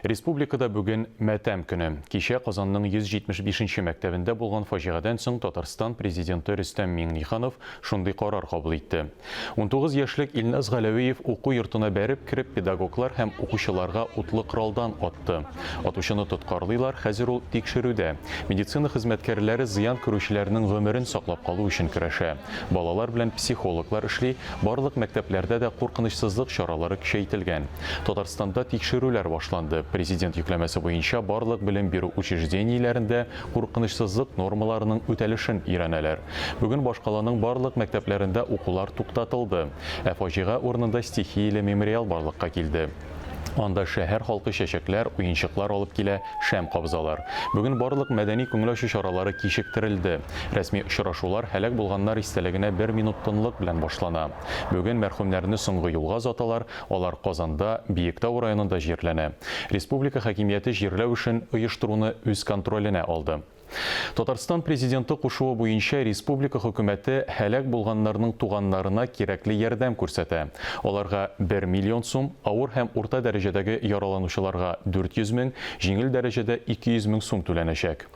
Республикада бүген матәм көне. Кичә Казанның 175 нче мәктәбендә булган фаҗигадән соң Татарстан Президенты Рөстәм Миңнеханов шундый карар кабул итте. 19 яшьлек Илназ Галәвиев уку йортына бәреп кереп, педагоглар һәм укучыларга утлы коралдан атты. Атучыны тоткарлыйлар, хәзер ул тикшерүдә. Медицина хезмәткәрләре зыян күрүчеләрнең гомерен саклап калу өчен көрәшә. Балалар белән психологлар эшли, барлык мәктәпләрдә дә куркынычсызлык чаралары көчәйтелгән. Татарстанда тикшерүләр башланды. Президент йөкләмәсе буенча барлык белем бирү учреждениеләрендә куркынычсызлык нормаларының үтәлешен өйрәнәләр. Бүген башкаланың барлык мәктәпләрендә укулар туктатылды. Ә фаҗига урынында стихияле мемориал барлыкка килде. Анда шәһәр халкы чәчәкләр, уенчыклар алып килә, шәм кабызалар. Бүген барлык мәдәни-күңел ачу чаралары кичектерелде. Рәсми очрашулар һәлак булганнар истәлегенә бер минут тынлык белән башлана. Бүген мәрхүмнәрне соңгы юлга озаталар, алар Казанда, Биектау районында җирләнә. Республика хакимияте җирләү эшен оештыруны үз контроленә алды. Татарстан Президенты кушуы буенча республика хөкүмәте һәлак булганнарның туганнарына кирәкле ярдәм күрсәтә. Аларга бер миллион сум, авыр һәм урта дәрәҗәдәге яраланучыларга 400 мең, җиңел дәрәҗәдә 200 мең сум түләнәчәк.